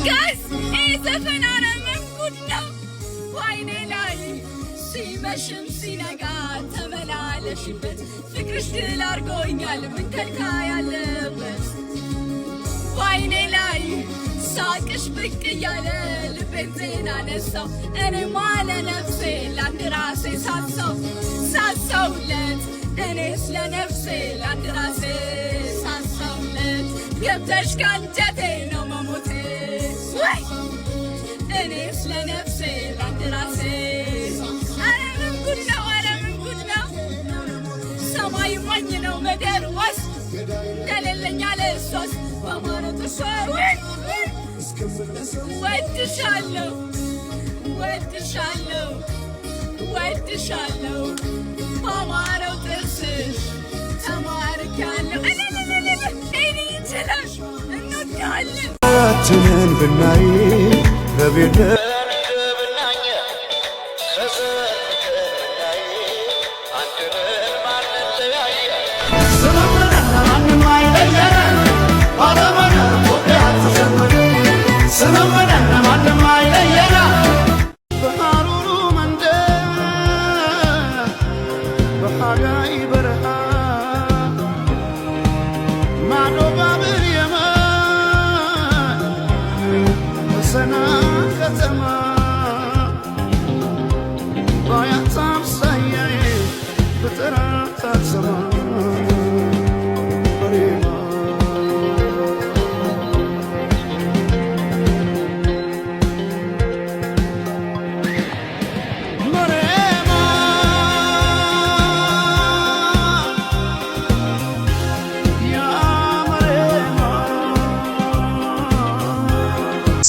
Guys፣ ይህ ዘፈን ኧረ ምን ጉድ ነው! ወይኔ ላይ ሲመሽም ሲነጋ ተመላለሽበት፣ ፍቅርሽ ድል አድርጎኛል፣ ምን ከልካይ ያለበት? ወይኔ ላይ ሳቅሽ ብቅ እያለ ልቤን ዜና ነሳው። እኔማ ለነፍሴ ለአንድ ራሴ ሳሳው ሳሳውለት፣ እኔስ ለነፍሴ ለአንድ ራሴ ሳሳውለት፣ ገብተሽ ካንጀቴ ነው መሞቴ ወይ። እኔስ ለነፍሴ ለአንድ ራሴ። ኧረ ምን ጉድ ነው! ኧረ ምን ጉድ ነው! ሰማይ ሞኝ ነው ምድር ወስ እንደሌለኛ ለእሷስ በማረ ጥርሷ ወይ። ወድሻለሁ፣ ወድሻለሁ፣ ወድሻለሁ፣ በአማረው ጥርስሽ ተማርኪያለሁ። እኔ ይችላል፣ እንወዳለን። ችንን ብናይ በቤተ በሐሩሩ መንደር በሐጋይ በረሃ ማዶ ባብር የመን በሰና ከተማ ባያት አምሳያዬ ብጠራት አትሰማ በሬማ። መሬማ ያ መሬማ።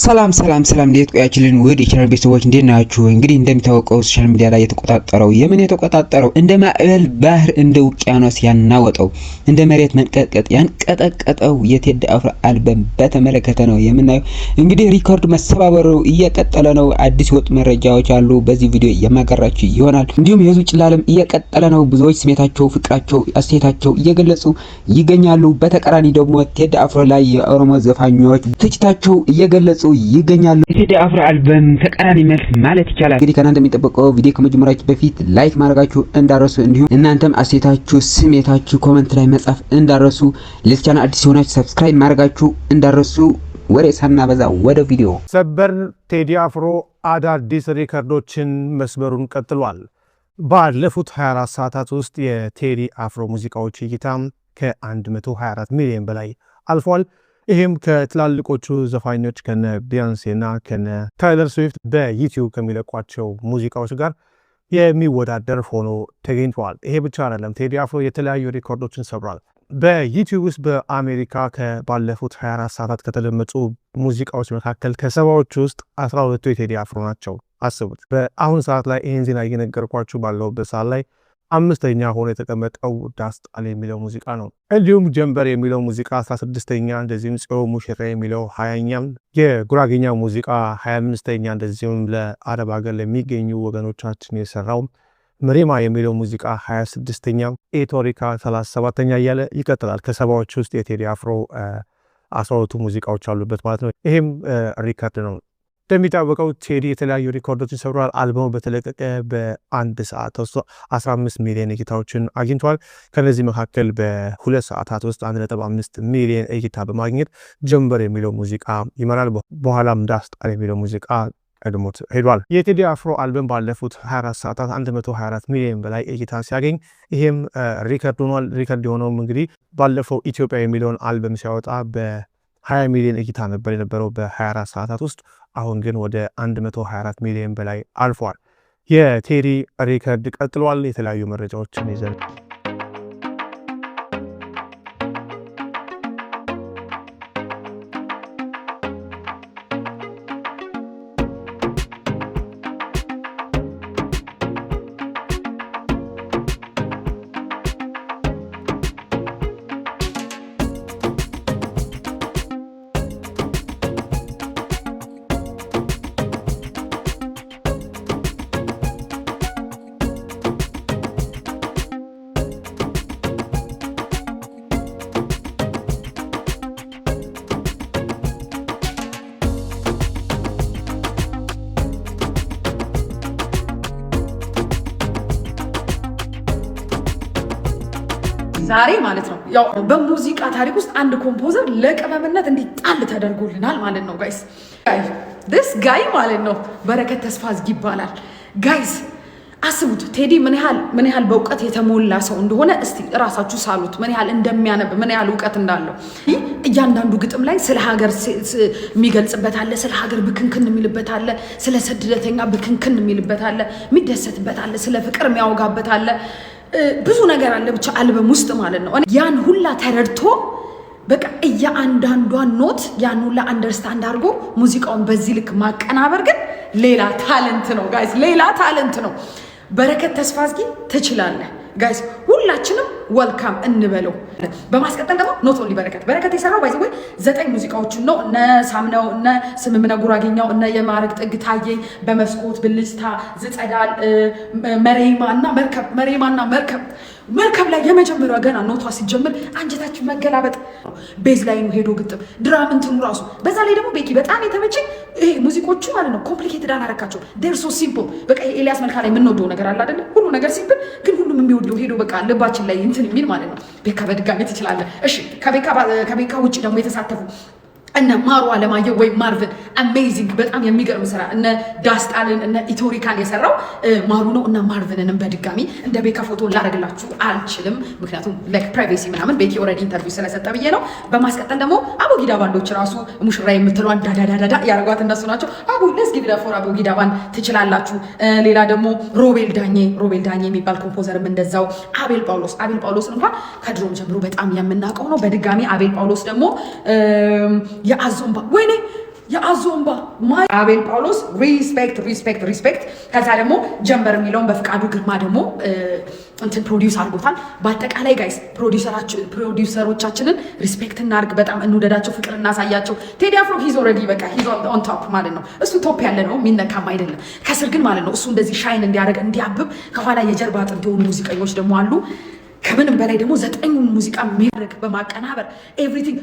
ሰላም ሰላም ሰላም፣ እንዴት ቆያችሁልን? ውድ የቻናል ቤተሰቦች እንዴት ናችሁ? እንግዲህ እንደሚታወቀው social media ላይ የተቆጣጠረው የምን የተቆጣጠረው፣ እንደ ማዕበል ባህር እንደ ውቅያኖስ ያናወጠው፣ እንደ መሬት መንቀጥቀጥ ያንቀጠቀጠው የቴዲ አፍሮ አልበም በተመለከተ ነው የምናየው። እንግዲህ ሪኮርድ መሰባበሩ እየቀጠለ ነው። አዲስ ወጥ መረጃዎች አሉ። በዚህ ቪዲዮ የማጋራችሁ ይሆናል። እንዲሁም የህዝቡ ጭላለም እየቀጠለ ነው። ብዙዎች ስሜታቸው፣ ፍቅራቸው፣ አስተያየታቸው እየገለጹ ይገኛሉ። በተቃራኒ ደግሞ ቴዲ አፍሮ ላይ የኦሮሞ ዘፋኞች ትችታቸው እየገለጹ ይገኛሉ። የቴዲ አፍሮ አልበም ተቃራኒ መልስ ማለት ይቻላል። እንግዲህ ከእናንተ የሚጠበቀው ቪዲዮ ከመጀመራችሁ በፊት like ማድረጋችሁ እንዳትረሱ፣ እንዲሁም እናንተም አስተያየታችሁ፣ ስሜታችሁ comment ላይ መጻፍ እንዳትረሱ፣ ለዚህ ቻናል አዲስ የሆናችሁ subscribe ማድረጋችሁ እንዳትረሱ። ወሬ ሳናበዛ ወደ ቪዲዮ። ሰበር! ቴዲ አፍሮ አዳዲስ ሪከርዶችን መስበሩን ቀጥሏል። ባለፉት 24 ሰዓታት ውስጥ የቴዲ አፍሮ ሙዚቃዎች እይታ ከ124 ሚሊዮን በላይ አልፏል። ይህም ከትላልቆቹ ዘፋኞች ከነ ቢዮንሴ እና ከነ ታይለር ስዊፍት በዩቲዩብ ከሚለቋቸው ሙዚቃዎች ጋር የሚወዳደር ሆኖ ተገኝተዋል። ይሄ ብቻ አይደለም፣ ቴዲ አፍሮ የተለያዩ ሪኮርዶችን ሰብሯል። በዩቲዩብ ውስጥ በአሜሪካ ከባለፉት 24 ሰዓታት ከተደመጡ ሙዚቃዎች መካከል ከሰባዎቹ ውስጥ 12ቱ የቴዲ አፍሮ ናቸው። አስቡት። በአሁን ሰዓት ላይ ይህን ዜና እየነገርኳችሁ ባለሁበት ሰዓት ላይ አምስተኛ ሆኖ የተቀመጠው ዳስ ጣል የሚለው ሙዚቃ ነው። እንዲሁም ጀንበር የሚለው ሙዚቃ 16ኛ፣ እንደዚሁም ጽዮን ሙሽራ የሚለው 20ኛ፣ የጉራጌኛ ሙዚቃ 25ኛ፣ እንደዚሁም ለአረብ ሀገር ለሚገኙ ወገኖቻችን የሰራው መሬማ የሚለው ሙዚቃ 26ኛ፣ ኤቶሪካ 37ኛ እያለ ይቀጥላል። ከሰባዎች ውስጥ የቴዲ አፍሮ 12ቱ ሙዚቃዎች አሉበት ማለት ነው። ይሄም ሪከርድ ነው። እንደሚታወቀው ቴዲ የተለያዩ ሪኮርዶችን ሰብሯል። አልበሙ በተለቀቀ በአንድ ሰዓት ውስጥ 15 ሚሊዮን እይታዎችን አግኝቷል። ከነዚህ መካከል በ2 ሰዓታት ውስጥ 1.5 ሚሊዮን እይታ በማግኘት ጀንበር የሚለው ሙዚቃ ይመራል። በኋላም ዳስ ጣል የሚለው ሙዚቃ ቀድሞት ሄዷል። የቴዲ አፍሮ አልበም ባለፉት 24 ሰዓታት 124 ሚሊዮን በላይ እይታ ሲያገኝ ይሄም ሪከርድ ሆኗል። ሪከርድ የሆነውም እንግዲህ ባለፈው ኢትዮጵያ የሚለውን አልበም ሲያወጣ በ20 ሚሊዮን እይታ ነበር የነበረው በ24 ሰዓታት ውስጥ። አሁን ግን ወደ 124 ሚሊዮን በላይ አልፏል። የቴዲ ሪከርድ ቀጥሏል። የተለያዩ መረጃዎችን ይዘን ዛሬ ማለት ነው ያው በሙዚቃ ታሪክ ውስጥ አንድ composer ለቅመምነት እንዲህ ጣል ተደርጎልናል ማለት ነው guys። This guy ማለት ነው በረከት ተስፋዝጊ ይባላል guys። አስቡት ቴዲ ምን ያህል በእውቀት የተሞላ ሰው እንደሆነ እስቲ እራሳችሁ ሳሉት። ምን ያህል እንደሚያነብ፣ ምን ያህል እውቀት እንዳለው። እያንዳንዱ ግጥም ላይ ስለ ሀገር የሚገልጽበት አለ፣ ስለ ሀገር ብክንክን የሚልበት አለ፣ ስለ ስደተኛ ብክንክን የሚልበት አለ፣ የሚደሰትበት አለ፣ ስለ ፍቅር የሚያወጋበት አለ። ብዙ ነገር አለ ብቻ አልበም ውስጥ ማለት ነው። ያን ሁላ ተረድቶ በቃ እያንዳንዷን note ያን ሁላ understand አድርጎ ሙዚቃውን በዚህ ልክ ማቀናበር ግን ሌላ talent ነው guys፣ ሌላ talent ነው። በረከት ተስፋዝጊ ትችላለህ guys፣ ሁላችንም welcome እንበለው። በማስቀጠል ደግሞ not only በረከት፣ በረከት የሰራው by the way ዘጠኝ ሙዚቃዎችን ነው። እነ ሳምነው፣ እነ ስምምነ ጉራጌኛው፣ እነ የማዕረግ ጥግ ታየኝ፣ በመስኮት ብልጭታ፣ ዝጸዳል፣ መሬማ እና መርከብ፣ መሬማ እና መርከብ። መርከብ ላይ የመጀመሪያዋ ገና ኖቷ ሲጀምር አንጀታችን መገላበጥ፣ bass line ኑ ሄዶ ግጥም drum እንትኑ ራሱ። በዛ ላይ ደግሞ ቤኪ በጣም የተመቸኝ ይሄ ሙዚቆቹ ማለት ነው complicated አላረካቸው፣ they're so simple። በቃ ኤልያስ መልካ ላይ የምንወደው ነገር አለ አይደለ? ሁሉ ነገር simple ግን ሁሉም የሚወደው ሄዶ በቃ ልባችን ላይ እንትን የሚል ማለት ነው። ቤካ በድጋሚ ትችላለህ። እሺ፣ ከቤካ ውጭ ደግሞ የተሳተፉ እነ ማሩ አለማየሁ ወይም ማርቭን፣ amazing፣ በጣም የሚገርም ስራ። እነ ዳስጣልን እነ ኢቶሪካን የሰራው ማሩ ነው። እና ማርቭንንም በድጋሚ እንደ ቤካ ፎቶ ላደርግላችሁ አልችልም፣ ምክንያቱም like privacy ምናምን ቤኪ already interview ስለሰጠ ብዬ ነው። በማስቀጠል ደግሞ አቦጊዳ ባንዶች ራሱ ሙሽራ የምትለዋን ዳዳዳዳዳ ያደረጓት እነሱ ናቸው። አቡ let's give for አቦጊዳ ባንድ፣ ትችላላችሁ። ሌላ ደግሞ ሮቤል ዳኜ፣ ሮቤል ዳኜ የሚባል composer ም እንደዛው። አቤል ጳውሎስ፣ አቤል ጳውሎስን እንኳን ከድሮም ጀምሮ በጣም የምናውቀው ነው። በድጋሚ አቤል ጳውሎስ ደግሞ የአዞምባ፣ ወይኔ የአዞምባ፣ አቤል ጳውሎስ respect, respect, respect። ከዛ ደግሞ ጀንበር የሚለውን በፍቃዱ ግርማ ደግሞ እንትን produce አድርጎታል። በአጠቃላይ guys producer ኦቻችንን respect እናድርግ፣ በጣም እንውደዳቸው፣ ፍቅር እናሳያቸው። ቴዲ አፍሮ he's already በቃ he's on top ማለት ነው። እሱ top ያለ ነው፣ የሚነካም አይደለም። ከስር ግን ማለት ነው እሱ እንደዚህ shine እንዲያደርግ፣ እንዲያብብ ከኋላ የጀርባ አጥንት የሆኑ ሙዚቀኞች ደግሞ አሉ። ከምንም በላይ ደግሞ ዘጠኙን ሙዚቃ የሚያደርግ በማቀናበር everything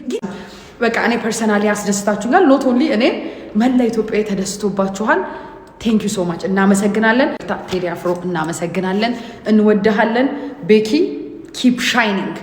በቃ እኔ personally ያስደስታችሁኛል። Not only እኔ፣ መላ ኢትዮጵያ ተደስቶባችኋል። Thank you so much፣ እናመሰግናለን። ቴዲ አፍሮ እናመሰግናለን፣ እንወድሃለን። ቤኪ keep shining።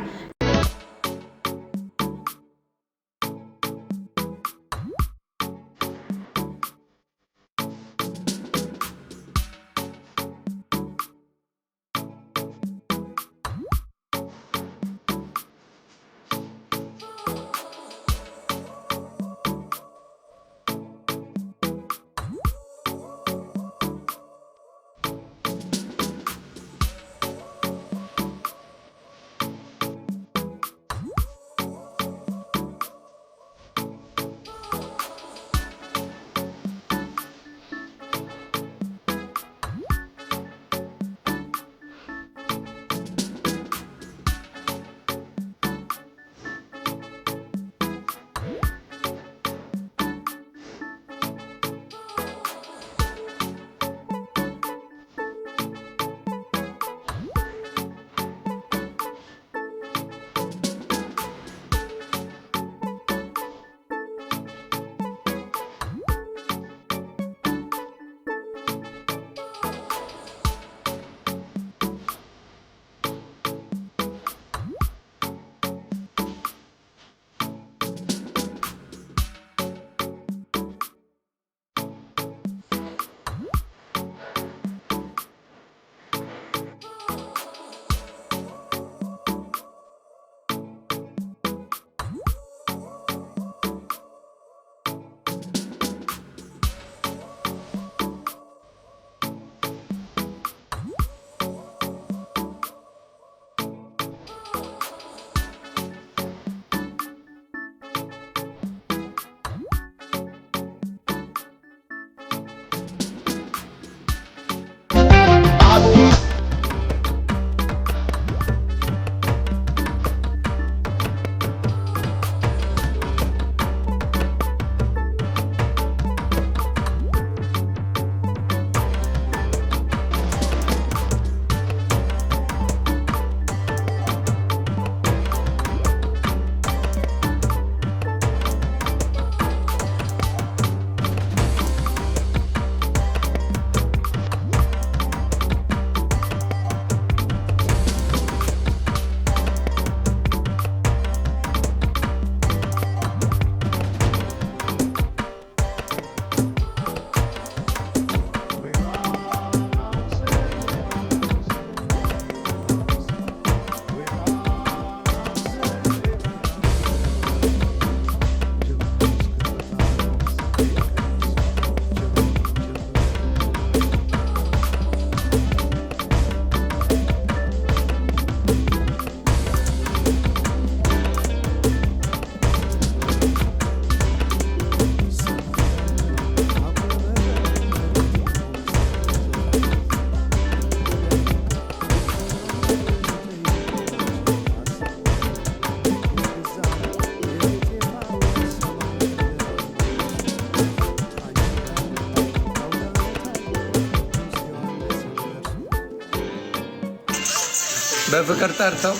በፍቅር ጠርተው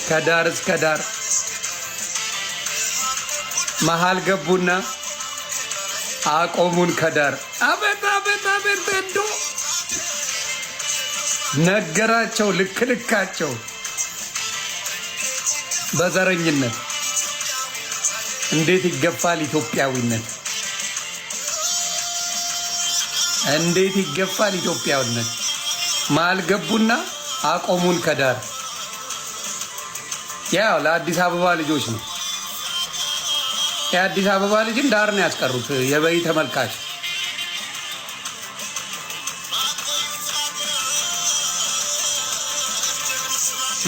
ከዳር እስከ ዳር መሃል ገቡና አቆሙን ከዳር። አቤት አቤት አቤት! ቴዶ ነገራቸው ልክ ልካቸው በዘረኝነት እንዴት ይገፋል ኢትዮጵያዊነት፣ እንዴት ይገፋል ኢትዮጵያዊነት። መሃል ገቡና አቆሙን ከዳር። ያው ለአዲስ አበባ ልጆች ነው። የአዲስ አበባ ልጅን ዳር ነው ያስቀሩት። የበይ ተመልካች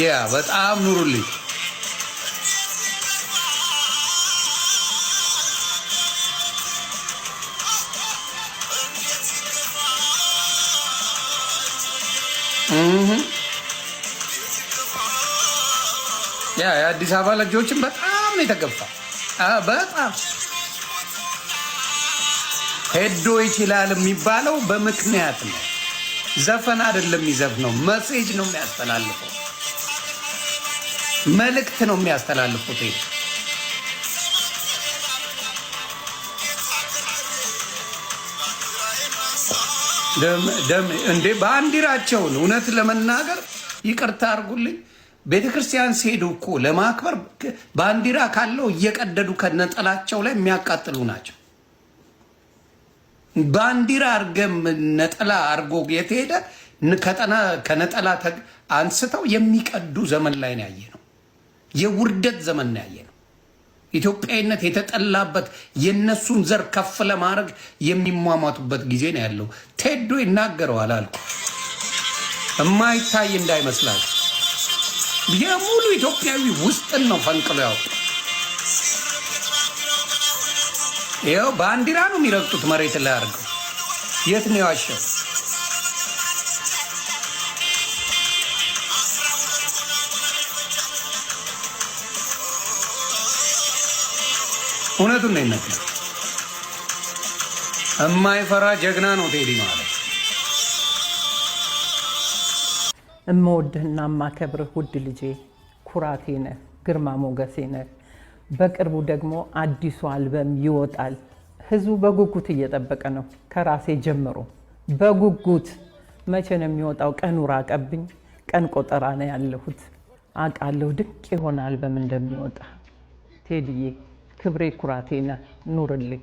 ያ በጣም ኑሩልኝ። ያ የአዲስ አበባ ልጆችን በጣም ነው የተገፋ። በጣም ሄዶ ይችላል የሚባለው በምክንያት ነው። ዘፈን አይደለም የሚዘፍነው፣ message ነው የሚያስተላልፈው፣ መልእክት ነው የሚያስተላልፉት። እንዴ ባንዲራቸውን እውነት ለመናገር ይቅርታ አድርጉልኝ፣ ቤተ ክርስቲያን ሲሄዱ እኮ ለማክበር ባንዲራ ካለው እየቀደዱ ከነጠላቸው ላይ የሚያቃጥሉ ናቸው። ባንዲራ አርገም ነጠላ አርጎ የተሄደ ከነጠላ አንስተው የሚቀዱ ዘመን ላይ ነው ያየ ነው። የውርደት ዘመን ነው ያየ ነው። ኢትዮጵያዊነት የተጠላበት የእነሱን ዘር ከፍ ለማድረግ የሚሟሟቱበት ጊዜ ነው ያለው። ቴዶ ይናገረዋል አልኩ። የማይታይ እንዳይመስላችሁ የሙሉ ኢትዮጵያዊ ውስጥን ነው ፈንቅሎ ያወጡ። ይኸው ባንዲራ ነው የሚረግጡት መሬት ላይ አድርገው። የት ነው የዋሸው? እውነቱን ነው ይነገር። የማይፈራ ጀግና ነው ቴዲ ማለት። እምወድህና እማከብርህ ውድ ልጄ ኩራቴ ነህ፣ ግርማ ሞገሴ ነህ። በቅርቡ ደግሞ አዲሱ አልበም ይወጣል። ህዝቡ በጉጉት እየጠበቀ ነው፣ ከራሴ ጀምሮ በጉጉት መቼ ነው የሚወጣው? ቀኑ ራቀብኝ። ቀን ቆጠራ ነው ያለሁት። አውቃለሁ ድንቅ የሆነ አልበም እንደሚወጣ። ቴዲዬ ክብሬ ኩራቴ ነህ፣ ኑርልኝ።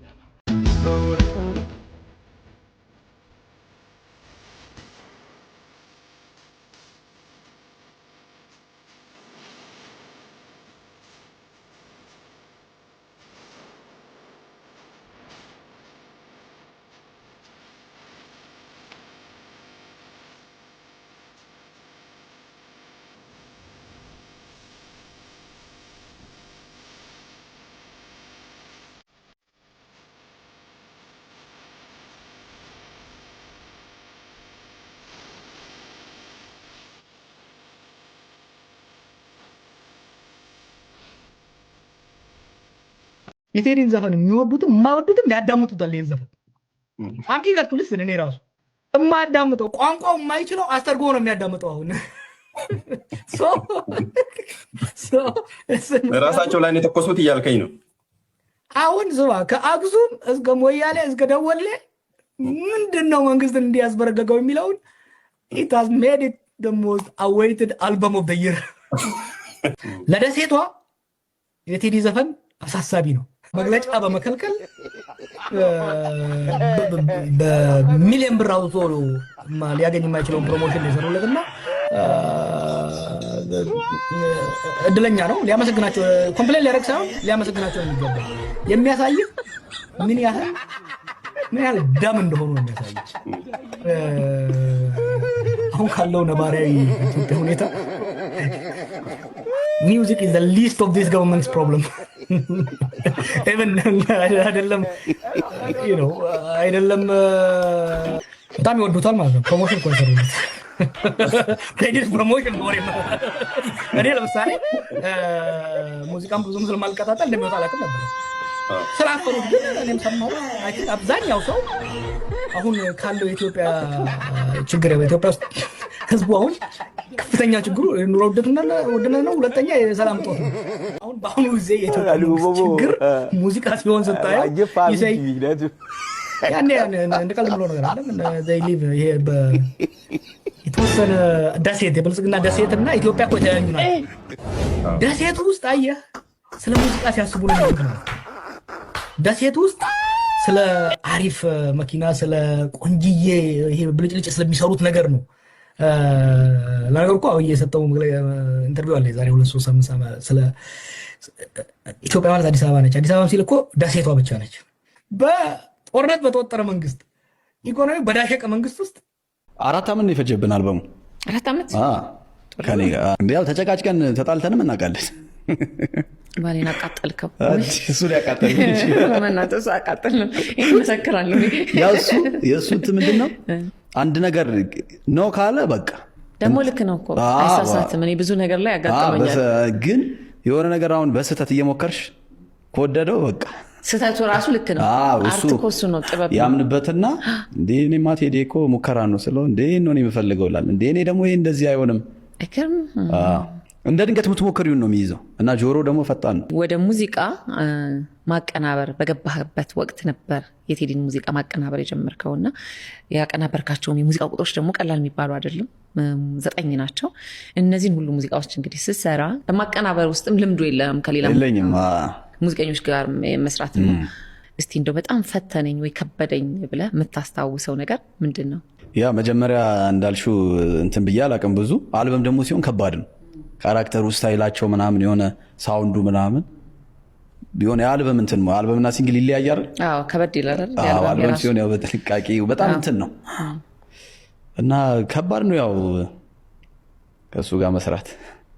የቴዲን ዘፈን የሚወዱትም የማይወዱትም ያዳምጡታል። ይህን ዘፈን ሀቂቀቱ ልስን እኔ ራሱ የማያዳምጠው ቋንቋው የማይችለው አስተርጎ ነው የሚያዳምጠው። አሁን ራሳቸው ላይ የተኮሱት እያልከኝ ነው። አሁን ስማ፣ ከአክሱም እስከ ሞያሌ እስከ ደወሌ ምንድን ነው መንግስትን እንዲያስበረገገው የሚለውን it has made it the most awaited album of the year። ለደሴቷ የቴዲ ዘፈን አሳሳቢ ነው። መግለጫ በመከልከል በሚሊዮን ብር አውጥቶ ሊያገኝ የማይችለውን promotion የሰሩለት እና እድለኛ ነው። ሊያመሰግናቸው complain ሊያደርግ ሳይሆን ሊያመሰግናቸው የሚገባ የሚያሳይህ ምን ያህል ደም እንደሆኑ ነው የሚያሳይህ። አሁን ካለው ነባራዊ ኢትዮጵያ ሁኔታ music is the least of this government's problem። Even አይደለም አይደለም በጣም ይወዱታል ማለት ነው። Promotion እኮ የሰሩለት promotion ወሬ። እኔ ለምሳሌ ሙዚቃን ብዙም ስለማልከታተል እንደሚወጣ አላውቅም ነበር። ስላፈሩት ግን እኔም ሰማሁ። I think አብዛኛው ሰው አሁን ካለው የኢትዮጵያ ችግር ኢትዮጵያ ውስጥ ህዝቡ አሁን ከፍተኛ ችግሩ ኑሮ ውድነት ነው። ሁለተኛ የሰላም እጦት ነው። አሁን በአሁኑ ጊዜ የኢትዮጵያ መንግስት ችግር ሙዚቃ ሲሆን ስታየው ይሰይ ያኔ እንደ ቀልድ ብሎ ነገር አለ live ይሄ የተወሰነ ደሴት፣ የብልጽግና ደሴት እና ኢትዮጵያ እኮ የተለያዩ ናቸው። ደሴቱ ውስጥ አየህ ስለ ሙዚቃ ሲያስቡ ነው የሚኖሩት። ደሴት ውስጥ ስለ አሪፍ መኪና፣ ስለ ቆንጅዬ ይሄ ብልጭልጭ ስለሚሰሩት ነገር ነው። ለነገሩ እኮ አብይ የሰጠው interview አለ የዛሬ 2-3 ሳምንት ስለ ኢትዮጵያ ማለት አዲስ አበባ ነች። አዲስ አበባ ሲል እኮ ደሴቷ ብቻ ነች። በጦርነት በተወጠረ መንግስት፣ ኢኮኖሚ በዳሸቀ መንግስት ውስጥ 4 ዓመት ነው የፈጀብን አልበሙ። 4 ዓመት? ከእኔ ጋር ያው ተጨቃጭቀን ተጣልተንም እናውቃለን። ባሌን አቃጠልከው። እሱን ያቃጠል በእናትህ እሱ አቃጠል ነው። ይህን መሰክራለሁ። ያው እሱ የእሱ እንትን ምንድን ነው፣ አንድ ነገር ነው ካለ በቃ ደግሞ ልክ ነው እኮ፣ አይሳሳትም። እኔ ብዙ ነገር ላይ ያጋጥመኛል። ግን የሆነ ነገር አሁን በስህተት እየሞከርሽ ከወደደው በቃ ስህተቱ ራሱ ልክ ነው። እሱ art እኮ እሱ ነው፣ ጥበብ ነው። ያምንበትና እንዴ እኔማ ቴዲ እኮ ሙከራ ነው ስለው እንዴ ነው እኔ የምፈልገው እላለሁ። እንዴ እኔ ደግሞ ይሄ እንደዚህ አይሆንም። አይገርምም? እንደ ድንገት የምትሞክሪውን ነው የሚይዘው እና ጆሮ ደግሞ ፈጣን ነው። ወደ ሙዚቃ ማቀናበር በገባህበት ወቅት ነበር የቴዲን ሙዚቃ ማቀናበር የጀመርከው እና ያቀናበርካቸውም የሙዚቃ ቁጥሮች ደግሞ ቀላል የሚባሉ አይደለም፣ 9 ናቸው። እነዚህን ሁሉ ሙዚቃዎች እንግዲህ ስትሰራ በማቀናበር ውስጥም ልምዱ የለም ከሌላ የለኝም። ሙዚቀኞች ጋር መስራት ነው። እስቲ እንደው በጣም ፈተነኝ ወይ ከበደኝ ብለህ የምታስታውሰው ነገር ምንድን ነው? ያ መጀመሪያ እንዳልሽው እንትን ብዬ አላውቅም። ብዙ አልበም ደግሞ ሲሆን ከባድ ነው። Character ኡ፣ style ኣቸው ምናምን የሆነ sound ኡ ምናምን ቢሆን የአልበም እንትን ነው። አልበምና single ይለያያል። አዎ፣ ከበድ ይላል አይደል? አዎ፣ የአልበም አልበም የራሱ ሲሆን ያው በጥንቃቄ በጣም እንትን ነው እና ከባድ ነው ያው ከእሱ ጋር መስራት።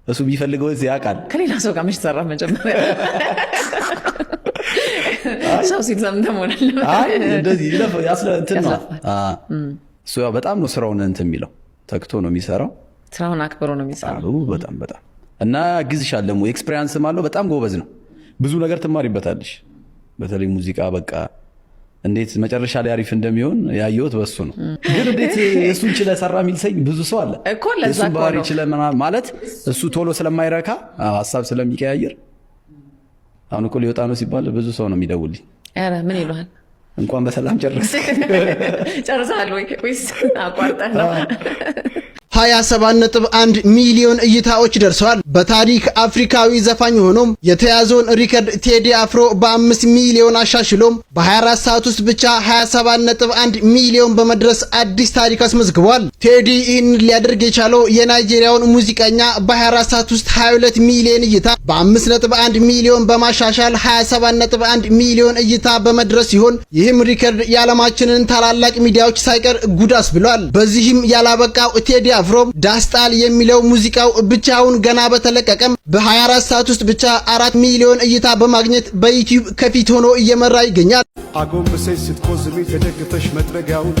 እሱ የሚፈልገው ያውቃል። ከሌላ ሰው ጋር መች ሰራ? መጀመሪያ ሰው ሲል ሰምተህ መሆን አለበት። አይ እንደዚህ እንትን ነው። እሱ ያው በጣም ነው ስራውን እንትን የሚለው፣ ተግቶ ነው የሚሰራው። ስራውን አክብሮ ነው የሚሰራው። አዎ፣ በጣም በጣም እና ያግዝሻል ደግሞ experience ም አለው። በጣም ጎበዝ ነው። ብዙ ነገር ትማሪበታለሽ። በተለይ ሙዚቃ በቃ እንዴት መጨረሻ ላይ አሪፍ እንደሚሆን ያየሁት በሱ ነው። ግን እንዴት የእሱን ችለህ ሰራ የሚል ሰኝ ብዙ ሰው አለ። እኮ ለዛ የእሱን እኮ ባህሪ ነው። ችለህ ምናምን ማለት እሱ ቶሎ ስለማይረካ ሀሳብ ስለሚቀያይር አሁን እኮ ሊወጣ ነው ሲባል ብዙ ሰው ነው የሚደውልኝ። ኧረ ምን ይሉሃል? እንኳን በሰላም ጨረስክ። ጨርሰሃል ወይ ወይስ አቋርጠህ ነው? 27.1 ሚሊዮን እይታዎች ደርሰዋል። በታሪክ አፍሪካዊ ዘፋኝ ሆኖም የተያዘውን ሪከርድ ቴዲ አፍሮ በ5 ሚሊዮን አሻሽሎም በ24 ሰዓት ውስጥ ብቻ 27.1 ሚሊዮን በመድረስ አዲስ ታሪክ አስመዝግቧል። ቴዲ ይህን ሊያደርግ የቻለው የናይጄሪያውን ሙዚቀኛ በ24 ሰዓት ውስጥ 22 ሚሊዮን እይታ በ5.1 ሚሊዮን በማሻሻል 27.1 ሚሊዮን እይታ በመድረስ ሲሆን ይህም ሪከርድ የዓለማችንን ታላላቅ ሚዲያዎች ሳይቀር ጉድ አስብሏል። በዚህም ያላበቃው ቴዲ አፍሮም ዳስጣል የሚለው ሙዚቃው ብቻውን ገና በተለቀቀም በ24 ሰዓት ውስጥ ብቻ 4 ሚሊዮን እይታ በማግኘት በዩቲዩብ ከፊት ሆኖ እየመራ ይገኛል። አጎንብሰሽ ስትቆዝሚ ተደግፈሽ መጥረጊያውን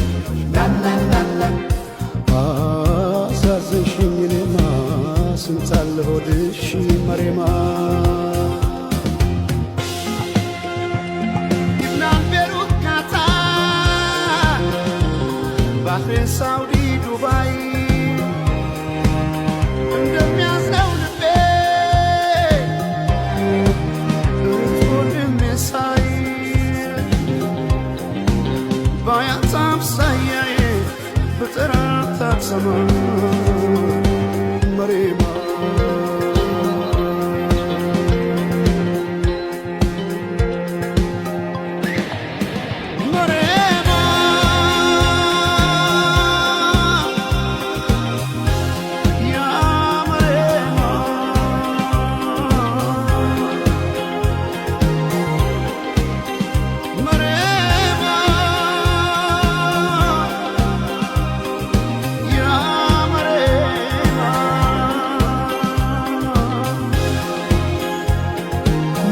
አሳዘንሽኝ እኔማ ስንታለ ሆድሽ መሬማ ሊብናን፣ ቤሩት፣ ካታር፣ ባህሬን፣ ሳውዲ፣ ዱባይ እንደሚያዝነው ልቤ እህት ወንድሜ ሳይ ባያት አምሳያዬ ብጠራት አትሰማ መሬማ። መሬማ ያ መሬማ መሬማ ያ መሬማ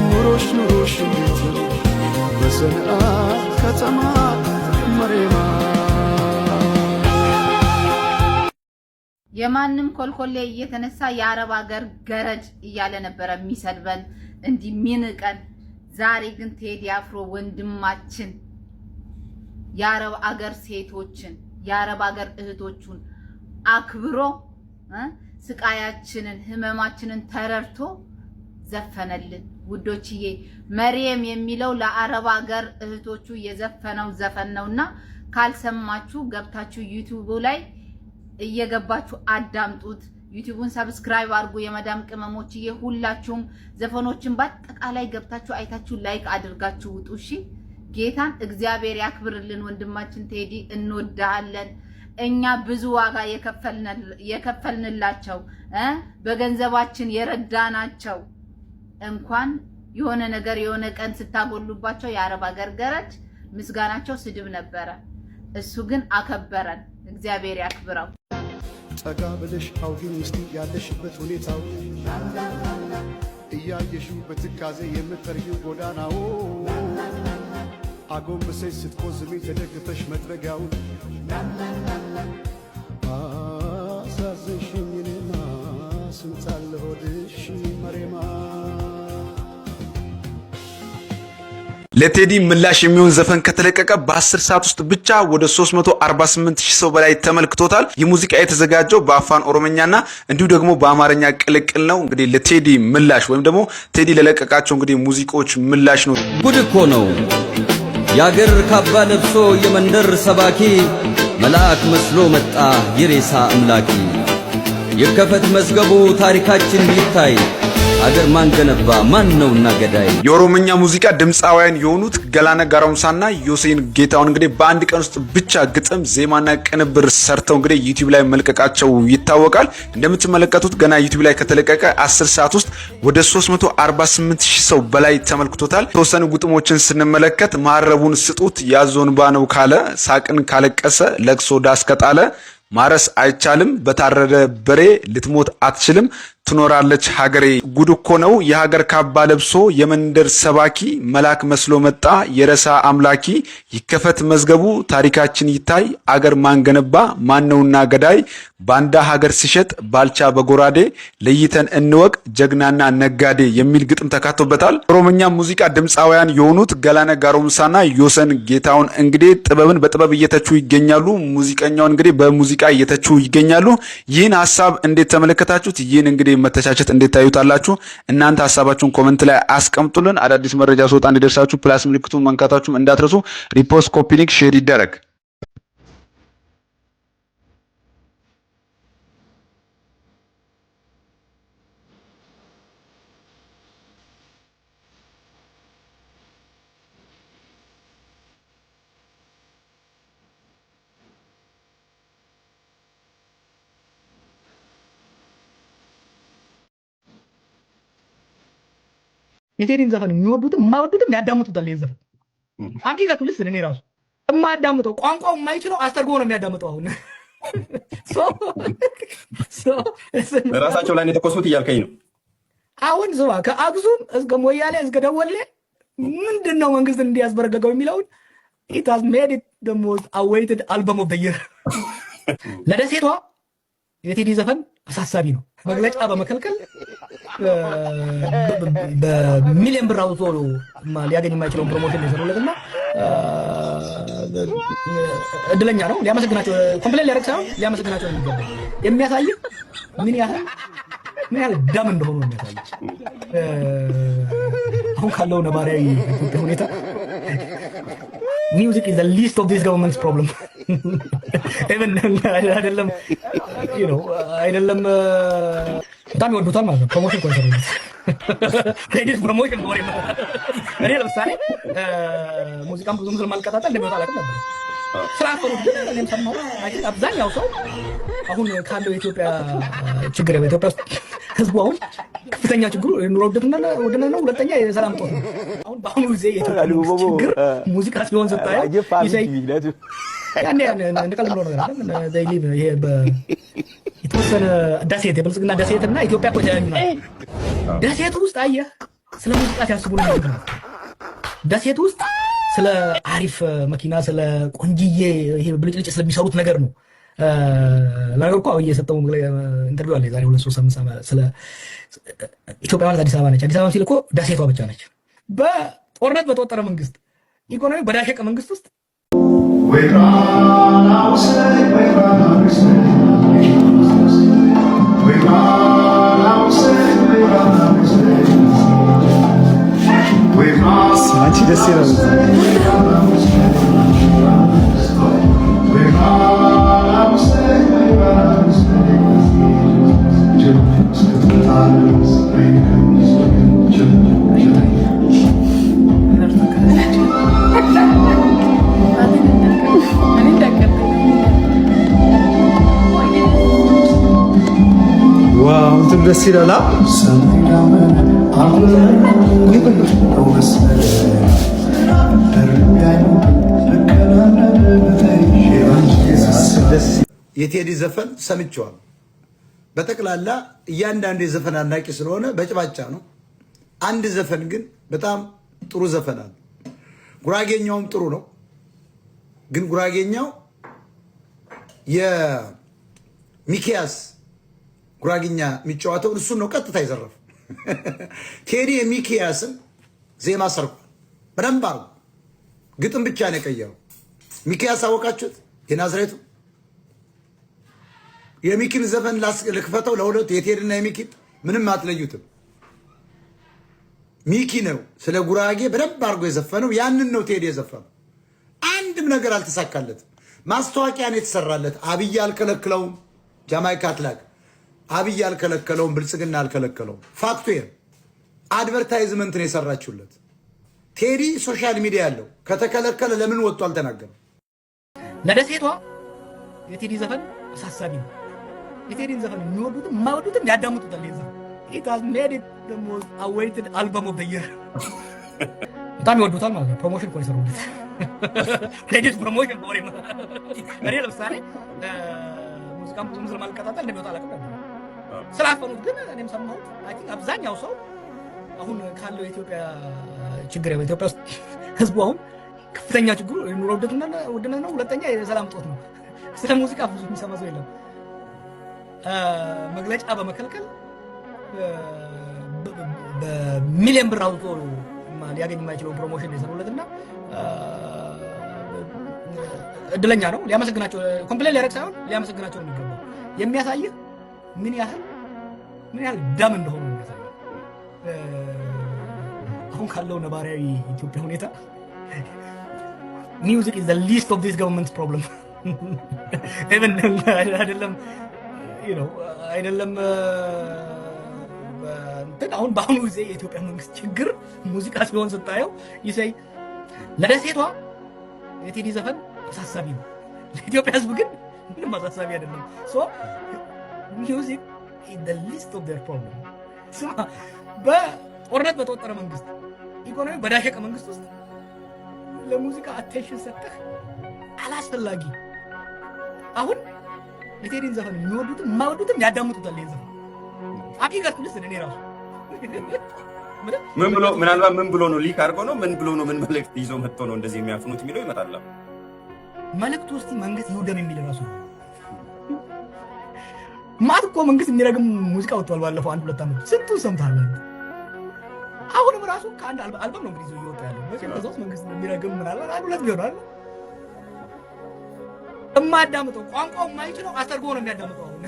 ኑሮሽ ኑሮሽ እንዴት ነው በሰንዓ ከተማ መሬማ? የማንም ኮልኮሌ እየተነሳ የአረብ ሀገር ገረድ እያለ ነበረ የሚሰድበን እንዲህ ሚንቀን። ዛሬ ግን ቴዲ አፍሮ ወንድማችን የአረብ አገር ሴቶችን የአረብ ሀገር እህቶቹን አክብሮ ስቃያችንን ህመማችንን ተረድቶ ዘፈነልን። ውዶችዬ፣ መርየም የሚለው ለአረብ ሀገር እህቶቹ የዘፈነው ዘፈን ነውና ካልሰማችሁ ገብታችሁ ዩቲዩቡ ላይ እየገባችሁ አዳምጡት። ዩቲዩቡን subscribe አድርጉ። የመዳም ቅመሞችዬ ሁላችሁም ዘፈኖችን በአጠቃላይ ገብታችሁ አይታችሁ like አድርጋችሁ ውጡ። እሺ፣ ጌታን እግዚአብሔር ያክብርልን። ወንድማችን ቴዲ እንወድሃለን። እኛ ብዙ ዋጋ የከፈልንላቸው፣ በገንዘባችን የረዳናቸው እንኳን የሆነ ነገር የሆነ ቀን ስታጎሉባቸው የአረብ ሀገር ገረድ ምስጋናቸው ስድብ ነበረ። እሱ ግን አከበረን። እግዚአብሔር ያክብረው። ጠጋ ብለሽ አውጊኝ እስቲ ያለሽበት ሁኔታው፣ እያየሽው በትካዜ የምትጠርጊው ጎዳናው፣ አጎንብሰሽ ስትቆዝሚ ተደግፈሽ መጥረጊያውን፣ አሳዘንሽኝ እኔማ ስንታለ ሆድሽ መሬማ። ለቴዲ ምላሽ የሚሆን ዘፈን ከተለቀቀ በ10 ሰዓት ውስጥ ብቻ ወደ 348 ሺህ ሰው በላይ ተመልክቶታል። ይህ ሙዚቃ የተዘጋጀው በአፋን ኦሮመኛና እንዲሁ ደግሞ በአማርኛ ቅልቅል ነው። እንግዲህ ለቴዲ ምላሽ ወይም ደግሞ ቴዲ ለለቀቃቸው እንግዲህ ሙዚቃዎች ምላሽ ነው። ጉድ እኮ ነው። የአገር ካባ ለብሶ የመንደር ሰባኪ መልአክ መስሎ መጣ የሬሳ አምላኪ። ይከፈት መዝገቡ ታሪካችን ይታይ፣ አገር ማን ገነባ ማን ነውና ገዳይ? የኦሮምኛ ሙዚቃ ድምፃውያን የሆኑት ገላነ ጋሮምሳና ዮሴን ጌታሁን እንግዲህ በአንድ ቀን ውስጥ ብቻ ግጥም፣ ዜማና ቅንብር ሰርተው እንግዲህ ዩቲዩብ ላይ መልቀቃቸው ይታወቃል። እንደምትመለከቱት ገና ዩቲዩብ ላይ ከተለቀቀ 10 ሰዓት ውስጥ ወደ 348 ሺህ ሰው በላይ ተመልክቶታል። የተወሰኑ ግጥሞችን ስንመለከት ማረቡን ስጡት ያዞ እንባ ነው ካለ፣ ሳቅን ካለቀሰ ለቅሶ ዳስ ከጣለ፣ ማረስ አይቻልም በታረደ በሬ፣ ልትሞት አትችልም ትኖራለች ሀገሬ። ጉድ እኮ ነው የሀገር ካባ ለብሶ የመንደር ሰባኪ መልአክ መስሎ መጣ የረሳ አምላኪ። ይከፈት መዝገቡ ታሪካችን ይታይ፣ አገር ማንገነባ ማነውና ገዳይ? ባንዳ ሀገር ሲሸጥ ባልቻ በጎራዴ፣ ለይተን እንወቅ ጀግናና ነጋዴ የሚል ግጥም ተካቶበታል። ኦሮምኛ ሙዚቃ ድምፃውያን የሆኑት ገላነ ጋሮምሳና ዮሰን ጌታሁን እንግዲህ ጥበብን በጥበብ እየተቹ ይገኛሉ። ሙዚቀኛውን እንግዲህ በሙዚቃ እየተቹ ይገኛሉ። ይህን ሀሳብ እንዴት ተመለከታችሁት? ይህን እንግዲህ መተቻቸት እንዴት ታዩታላችሁ? እናንተ ሀሳባችሁን comment ላይ አስቀምጡልን። አዳዲስ መረጃ ስወጣ እንዲደርሳችሁ plus ምልክቱን መንካታችሁም እንዳትረሱ። Repost፣ copy link፣ share ይደረግ። የቴዲን ዘፈን የሚወዱትም የማይወዱትም ያዳምጡታል። ይሄን ዘፈን ሀቂቀቱ ልስን እኔ ራሱ የማያዳምጠው ቋንቋው የማይችለው አስተርጎ ነው የሚያዳምጠው። አሁን ራሳቸው ላይ የተኮሱት እያልከኝ ነው። አሁን ስማ፣ ከአክሱም እስከ ሞያሌ እስከ ደወሌ ምንድን ነው መንግስትን እንዲያስበረገገው የሚለውን it has made it the most awaited album of the year። ለደሴቷ የቴዲ ዘፈን አሳሳቢ ነው። መግለጫ በመከልከል በሚሊዮን ብር አውጥቶ ሊያገኝ የማይችለውን promotion የሰሩለት እና እድለኛ ነው። ሊያመሰግናቸው complain ሊያደርግ ሳይሆን ሊያመሰግናቸው የሚገባ የሚያሳይ ምን ያህል ደም እንደሆኑ ነው የሚያሳይ። አሁን ካለው ነባራዊ ኢትዮጵያ ሁኔታ music is the least of this government's problem። Even አይደለም አይደለም በጣም ይወዱታል ማለት ነው። Promotion እኮ የሰሩለት ቴዲ's promotion for him። እኔ ለምሳሌ ሙዚቃም ብዙም ስለማልከታተል እንደሚወጣ አላውቅም ነበር። ስላፈሩት ግን እኔም ሰማሁ። I think አብዛኛው ሰው አሁን ካለው የኢትዮጵያ ችግር በኢትዮጵያ ውስጥ ህዝቡ አሁን ከፍተኛ ችግሩ የኑሮ ውድነት ነው። ሁለተኛ የሰላም እጦት ነው። አሁን በአሁኑ ጊዜ የኢትዮጵያ መንግስት ችግር ሙዚቃ ሲሆን ስታየው ያኔ እንደ ቀልድ ብሎ ነገር አለ። They live ይሄ የተወሰነ ደሴት የብልጽግና ደሴት እና ኢትዮጵያ እኮ የተለያዩ ናቸው። ደሴቱ ውስጥ አየህ ስለ ሙዚቃ ሲያስቡ ነው የሚኖሩት። ደሴት ውስጥ ስለ አሪፍ መኪና፣ ስለ ቆንጅዬ ይሄ ብልጭልጭ ስለሚሰሩት ነገር ነው። ለነገሩ እኮ አብይ የሰጠው interview አለ የዛሬ 2-3 ሳምንት ስለ ኢትዮጵያ ማለት አዲስ አበባ ነች። አዲስ አበባ ሲል እኮ ደሴቷ ብቻ ነች። በጦርነት በተወጠረ መንግስት፣ ኢኮኖሚ በዳሸቀ መንግስት ውስጥ ወይ ጣና ውሰድ፣ ወይ ጣና ውሰድ፣ ወይ ጣና። ደስ ይላል። ቆይ ቆይ ቆይ፣ የቴዲ ዘፈን ሰምቼዋለሁ። በጠቅላላ እያንዳንዱ የዘፈን አድናቂ ስለሆነ በጭባጫ ነው። አንድ ዘፈን ግን በጣም ጥሩ ዘፈን አለ። ጉራጌኛውም ጥሩ ነው። ግን ጉራጌኛው የሚኪያስ ጉራጌኛ የሚጫወተው እሱን ነው ቀጥታ የዘረፈው። ቴዲ የሚኪያስን ዜማ ሰርቋል። በደንብ አድርጎ ግጥም ብቻ ነው የቀየረው። ሚኪያስ አወቃችሁት? የናዝሬቱ የሚኪን ዘፈን ልክፈተው ለሁለቱ፣ የቴዲና የሚኪን ምንም አትለዩትም። ሚኪ ነው ስለ ጉራጌ በደንብ አድርጎ የዘፈነው። ያንን ነው ቴዲ የዘፈነው። አንድም ነገር አልተሳካለትም። ማስታወቂያ ነው የተሰራለት። አብይ አልከለክለውም። ጃማይካ አትላክ። አብይ አልከለከለውም። ብልጽግና አልከለከለውም። Fact ኡ ይሄ advertisement ነው የሰራችሁለት። ቴዲ social media ያለው ከተከለከለ ለምን ወጥቶ አልተናገረም? ለደሴቷ የቴዲ ዘፈን አሳሳቢ ነው። የቴዲን ዘፈን የሚወዱትም የማይወዱትም ያዳምጡታል። ይሄን ዘፈን it has made it the most awaited album of the year። በጣም ይወዱታል ማለት ነው። Promotion እኮ ነው የሰሩለት። ቴዲ's promotion በወሬ። እኔ ለምሳሌ ሙዚቃም ብዙም ስለማልከታተል እንደሚወጣ አላውቅም ነበር። ስላፈኑት ግን እኔም ሰማሁት። I think አብዛኛው ሰው አሁን ካለው የኢትዮጵያ ችግር፣ ኢትዮጵያ ውስጥ ህዝቡ አሁን ከፍተኛ ችግሩ የኑሮ ውድነት ነው። ሁለተኛ የሰላም እጦት ነው። ስለ ሙዚቃ ብዙ የሚሰማ ሰው የለም። መግለጫ በመከልከል በሚሊዮን ብር አውጥቶ ሊያገኝ የማይችለውን promotion የሰሩለት እና እድለኛ ነው። ሊያመሰግናቸው፣ complain ሊያደርግ ሳይሆን ሊያመሰግናቸው ነው የሚገባው። የሚያሳይህ ምን ያህል dumb እንደሆኑ ነው የሚያሳይህ። አሁን ካለው ነባራዊ ኢትዮጵያ ሁኔታ music is the least of this government's problem። Even አይደለም አይደለም እንትን፣ አሁን በአሁኑ ጊዜ የኢትዮጵያ መንግስት ችግር ሙዚቃ ሲሆን ስታየው ይሰይ ለደሴቷ የቴዲ ዘፈን አሳሳቢ ነው። ለኢትዮጵያ ሕዝብ ግን ምንም አሳሳቢ አይደለም። So music is the least of their problem። ስማ፣ በጦርነት በተወጠረ መንግስት፣ ኢኮኖሚ በዳሸቀ መንግስት ውስጥ ለሙዚቃ attention ሰጠህ አላስፈላጊ። አሁን የቴዲን ዘፈን የሚወዱትም የማይወዱትም ያዳምጡታል። ይሄን ዘፈን አቂቀት ልስን እኔ ራሱ ምን ብሎ፣ ምናልባት ምን ብሎ ነው leak አድርጎ ነው፣ ምን ብሎ ነው፣ ምን መልእክት ይዞ መጥቶ ነው እንደዚህ የሚያፍኑት የሚለው ይመጣል። መልእክቱ ውስጥ መንግስት ይውደም የሚል ራሱ ማት እኮ መንግስት የሚረግም ሙዚቃ ወጥቷል። ባለፈው አንድ ሁለት ዓመት ስንቱን ሰምተሃል? አሁንም ራሱ ከአንድ አልበም ነው እንግዲህ ይዞ እየወጣ ያለው። መቼም ከዛ ውስጥ መንግስት የሚረግም ምናልባት አንድ ሁለት ቢሆን አይደል? የማያዳምጠው፣ ቋንቋው የማይችለው አስተርጎ ነው የሚያዳምጠው። አሁን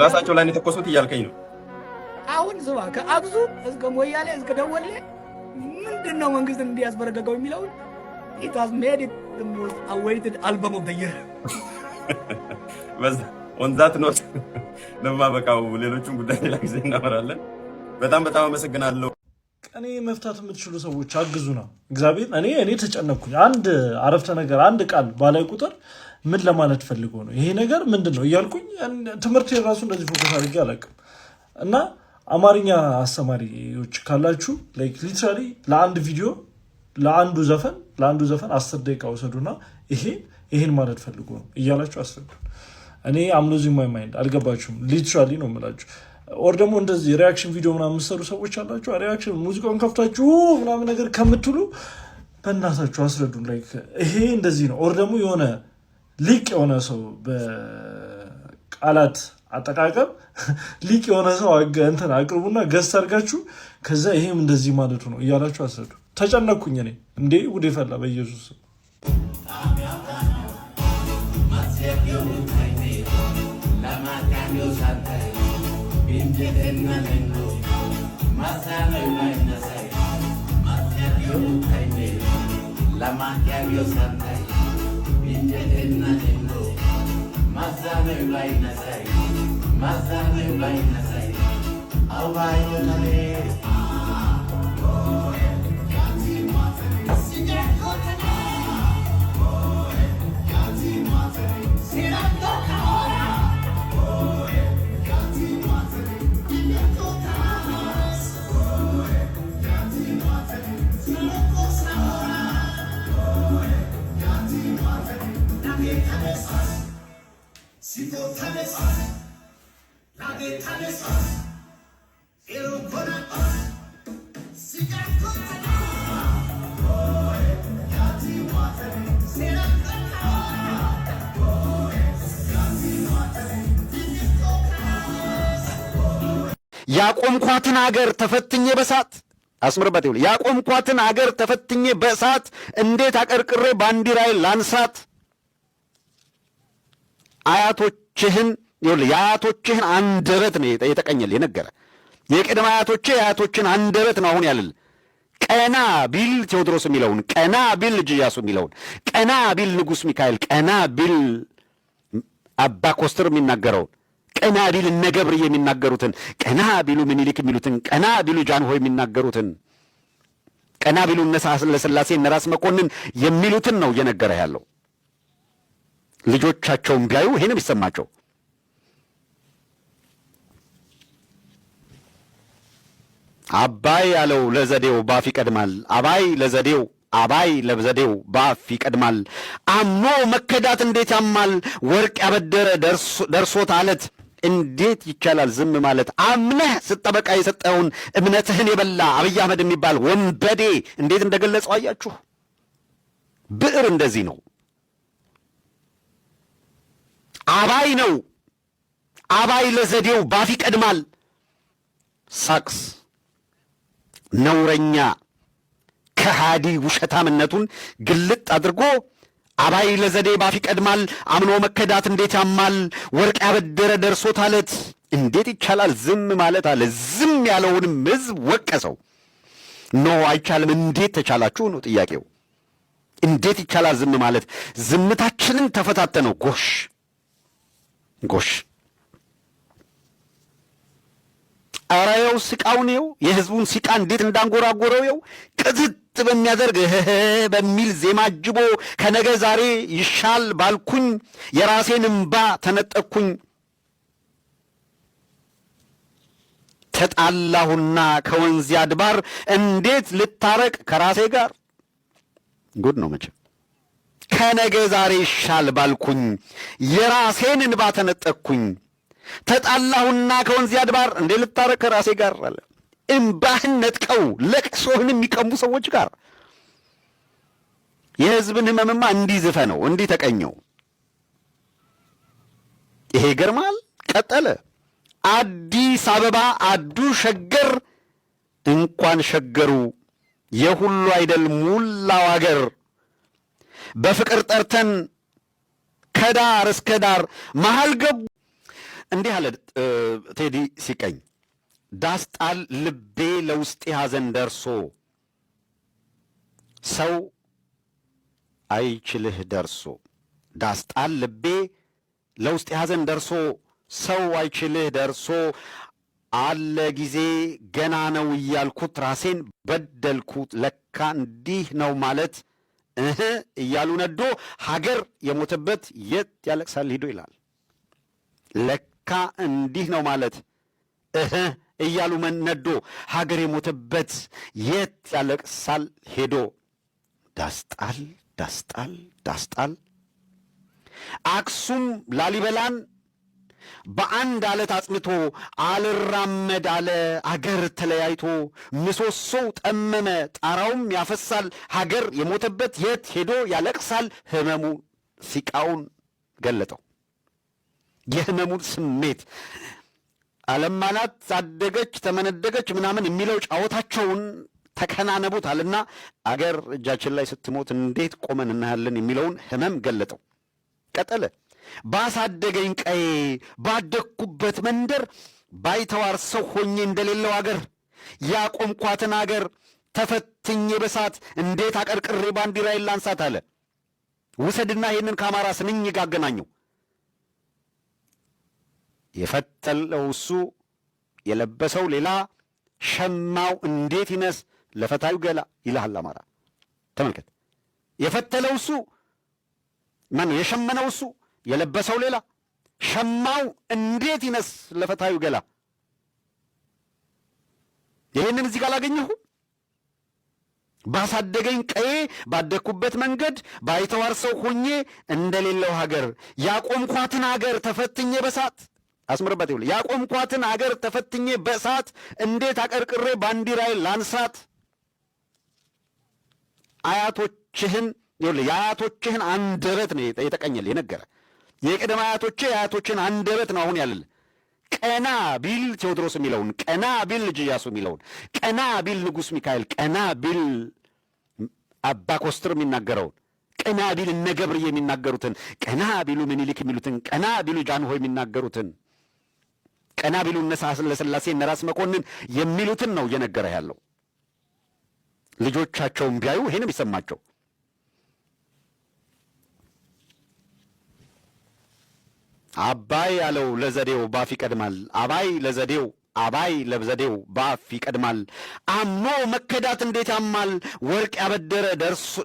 ራሳቸው ላይ ነው የተኮሱት እያልከኝ ነው። አሁን ስማ፣ ከአክሱም እስከ ሞያሌ እስከ ደወሌ ምንድን ነው መንግስትን እንዲያስበረገገው የሚለውን it has made it the most awaited album of the year። On that note ለማበቃው ሌሎቹን ጉዳይ ሌላ ጊዜ እናወራለን። በጣም በጣም አመሰግናለሁ። ቅኔ መፍታት የምትችሉ ሰዎች አግዙ ነው። እግዚአብሔር እኔ ተጨነቅኩኝ። አንድ አረፍተ ነገር፣ አንድ ቃል ባላይ ቁጥር ምን ለማለት ፈልጎ ነው፣ ይሄ ነገር ምንድን ነው እያልኩኝ ትምህርት የራሱ እንደዚህ focus አድርጌ አላውቅም። እና አማርኛ አስተማሪዎች ካላችሁ literally ለአንድ ቪዲዮ፣ ለአንዱ ዘፈን 10 ደቂቃ ውሰዱና ይሄ ይሄን ማለት ፈልጎ ነው እያላችሁ አስረዱ። እኔ I'm losing my mind። አልገባችሁም? Literally ነው የምላችሁ። Or ደግሞ እንደዚህ reaction ቪዲዮ ምናምን የምትሰሩ ሰዎች አላችሁ። Reaction ሙዚቃውን ከፍታችሁ ምናምን ነገር ከምትሉ በእናታችሁ አስረዱን። Like ይሄ እንደዚህ ነው። Or ደግሞ የሆነ ሊቅ የሆነ ሰው፣ በቃላት አጠቃቀም ሊቅ የሆነ ሰው እንትን አቅርቡና guest አድርጋችሁ ከዛ ይሄም እንደዚህ ማለቱ ነው እያላችሁ አስረዱ። ተጨነኩኝ እኔ፣ እንዴ ጉድ ፈላ በኢየሱስ። ያቆምኳትን አገር ተፈትኜ በሳት፣ አስምርበት ይሁን። ያቆምኳትን አገር ተፈትኜ በእሳት እንዴት አቀርቅሬ ባንዲራዬን ላንሳት? አያቶችህን፣ ይኸውልህ፣ የአያቶችህን አንደበት ነው የተቀኘልህ፣ የነገረ የቅድመ አያቶችህ የአያቶችን አንደበት ነው አሁን ያለልህ። ቀና ቢል ቴዎድሮስ የሚለውን፣ ቀና ቢል ልጅ ኢያሱ የሚለውን፣ ቀና ቢል ንጉሥ ሚካኤል፣ ቀና ቢል አባ ኮስትር የሚናገረውን፣ ቀና ቢል እነ ገብርዬ የሚናገሩትን፣ ቀና ቢሉ ምኒልክ የሚሉትን፣ ቀና ቢሉ ጃንሆይ የሚናገሩትን፣ ቀና ቢሉ እነ ሳህለስላሴ፣ እነ ራስ መኮንን የሚሉትን ነው እየነገረ ያለው። ልጆቻቸውን ቢያዩ ይሄንም ይሰማቸው። አባይ ያለው ለዘዴው ባፍ ይቀድማል። አባይ ለዘዴው፣ አባይ ለዘዴው ባፍ ይቀድማል። አምኖ መከዳት እንዴት ያማል። ወርቅ ያበደረ ደርሶት አለት እንዴት ይቻላል ዝም ማለት? አምነህ ስጠበቃ የሰጠውን እምነትህን የበላ አብይ አህመድ የሚባል ወንበዴ እንዴት እንደገለጸው አያችሁ። ብዕር እንደዚህ ነው። አባይ ነው። አባይ ለዘዴው ባፍ ይቀድማል። ሳክስ ነውረኛ ከሃዲ ውሸታምነቱን ግልጥ አድርጎ አባይ ለዘዴ ባፍ ይቀድማል፣ አምኖ መከዳት እንዴት ያማል፣ ወርቅ ያበደረ ደርሶት አለት እንዴት ይቻላል ዝም ማለት አለ። ዝም ያለውንም ህዝብ ወቀሰው። No፣ አይቻልም፣ እንዴት ተቻላችሁ ነው ጥያቄው። እንዴት ይቻላል ዝም ማለት? ዝምታችንን ተፈታተነው። ጎሽ ጎሽ፣ ኧረ ይኸው ሲቃውን፣ ይኸው የህዝቡን ሲቃ እንዴት እንዳንጎራጎረው፣ ይኸው ቅጥጥ በሚያደርግ እህህ በሚል ዜማ አጅቦ ከነገ ዛሬ ይሻል ባልኩኝ የራሴን እምባ ተነጠቅኩኝ። ተጣላሁና ከወንዝ አድባር እንዴት ልታረቅ ከራሴ ጋር? ጉድ ነው መቼም። ከነገ ዛሬ ይሻል ባልኩኝ የራሴን እንባ ተነጠቅኩኝ። ተጣላሁና ከወንዝ አድባር እንዴት ልታረቅ ከራሴ ጋር አለ። እምባህን ነጥቀው ለቅሶህን የሚቀሙ ሰዎች ጋር የህዝብን ህመምማ እንዲህ ዝፈነው፣ እንዲህ ተቀኘው። ይሄ ይገርማል። ቀጠለ። አዲስ አበባ አዱ ሸገር እንኳን ሸገሩ የሁሉ አይደል ሙላው አገር፣ በፍቅር ጠርተን ከዳር እስከ ዳር መሃል ገቡ። እንዲህ አለ ቴዲ ሲቀኝ፣ ዳስጣል ልቤ ለውስጤ ሐዘን ደርሶ ሰው አይችልህ ደርሶ፣ ዳስጣል ልቤ ለውስጤ ሐዘን ደርሶ ሰው አይችልህ ደርሶ፣ አለ ጊዜ ገና ነው እያልኩት ራሴን በደልኩት፣ ለካ እንዲህ ነው ማለት እህ እያሉ ነዶ ሀገር የሞተበት የት ያለቅሳል ሂዶ ይላል። ለካ እንዲህ ነው ማለት እህ እያሉ ነዶ ሀገር የሞተበት የት ያለቅሳል ሄዶ። ዳስጣል ዳስጣል ዳስጣል አክሱም ላሊበላን በአንድ አለት አጽንቶ አልራመድ አለ አገር ተለያይቶ፣ ምሰሶው ጠመመ ጣራውም ያፈሳል፣ ሀገር የሞተበት የት ሄዶ ያለቅሳል። ህመሙ ሲቃውን ገለጠው፣ የህመሙን ስሜት። አለማናት አደገች ተመነደገች ምናምን የሚለው ጫወታቸውን ተከናነቡታልና አገር እጃችን ላይ ስትሞት እንዴት ቆመን እናያለን የሚለውን ህመም ገለጠው። ቀጠለ። ባሳደገኝ ቀዬ ባደግኩበት መንደር ባይተዋር ሰው ሆኜ እንደሌለው አገር ያቆምኳትን አገር ተፈትኜ በሳት እንዴት አቀርቅሬ ባንዲራዬን ላንሳት አለ። ውሰድና ይህንን ከአማራ ስንኝ ጋር አገናኘው። የፈተለው እሱ የለበሰው ሌላ፣ ሸማው እንዴት ይነስ ለፈታዩ ገላ ይልሃል አማራ። ተመልከት። የፈተለው እሱ፣ ማነው የሸመነው እሱ የለበሰው ሌላ፣ ሸማው እንዴት ይነስ ለፈታዩ ገላ። ይህንን እዚህ ጋር አላገኘሁም። ባሳደገኝ ቀዬ፣ ባደግኩበት መንገድ ባይተዋር ሰው ሆኜ እንደሌለው ሀገር ያቆምኳትን ሀገር ተፈትኜ በሳት፣ አስምርበት፣ ይኸውልህ፣ ያቆምኳትን ሀገር ተፈትኜ በእሳት እንዴት አቀርቅሬ ባንዲራዬን ላንሳት? አያቶችህን፣ ይኸውልህ፣ የአያቶችህን አንደበት ነው የተቀኘልህ፣ የነገረ። የቅድመ አያቶችህ የአያቶችህን አንደበት ነው አሁን ያለልህ። ቀና ቢል ቴዎድሮስ የሚለውን፣ ቀና ቢል ልጅ ኢያሱ የሚለውን፣ ቀና ቢል ንጉሥ ሚካኤል፣ ቀና ቢል አባ ኮስትር የሚናገረውን፣ ቀና ቢል እነ ገብርዬ የሚናገሩትን፣ ቀና ቢሉ ምኒልክ የሚሉትን፣ ቀና ቢሉ ጃንሆይ የሚናገሩትን፣ ቀና ቢሉ እነ ሳህለስላሴ፣ እነ ራስ መኮንን የሚሉትን ነው እየነገረ ያለው። ልጆቻቸውን ቢያዩ ይሄንም ይሰማቸው። አባይ ያለው ለዘዴው ባፍ ይቀድማል። አባይ ለዘዴው፣ አባይ ለዘዴው ባፍ ይቀድማል። አምኖ መከዳት እንዴት ያማል። ወርቅ ያበደረ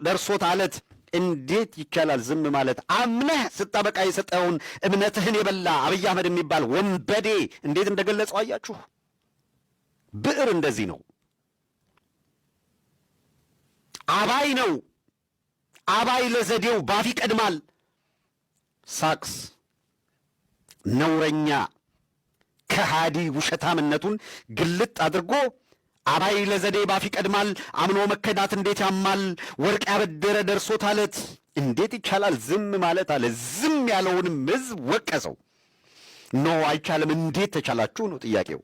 ደርሶት አለት እንዴት ይቻላል ዝም ማለት? አምነህ ስታበቃ የሰጠኸውን እምነትህን የበላ አብይ አህመድ የሚባል ወንበዴ እንዴት እንደገለጸው አያችሁ። ብዕር እንደዚህ ነው። አባይ ነው። አባይ ለዘዴው ባፍ ይቀድማል። ሳክስ ነውረኛ ከሃዲ ውሸታምነቱን ግልጥ አድርጎ አባይ ለዘዴ ባፍ ይቀድማል፣ አምኖ መከዳት እንዴት ያማል፣ ወርቅ ያበደረ ደርሶት አለት እንዴት ይቻላል ዝም ማለት አለ። ዝም ያለውንም ሕዝብ ወቀሰው። No፣ አይቻልም፣ እንዴት ተቻላችሁ ነው ጥያቄው።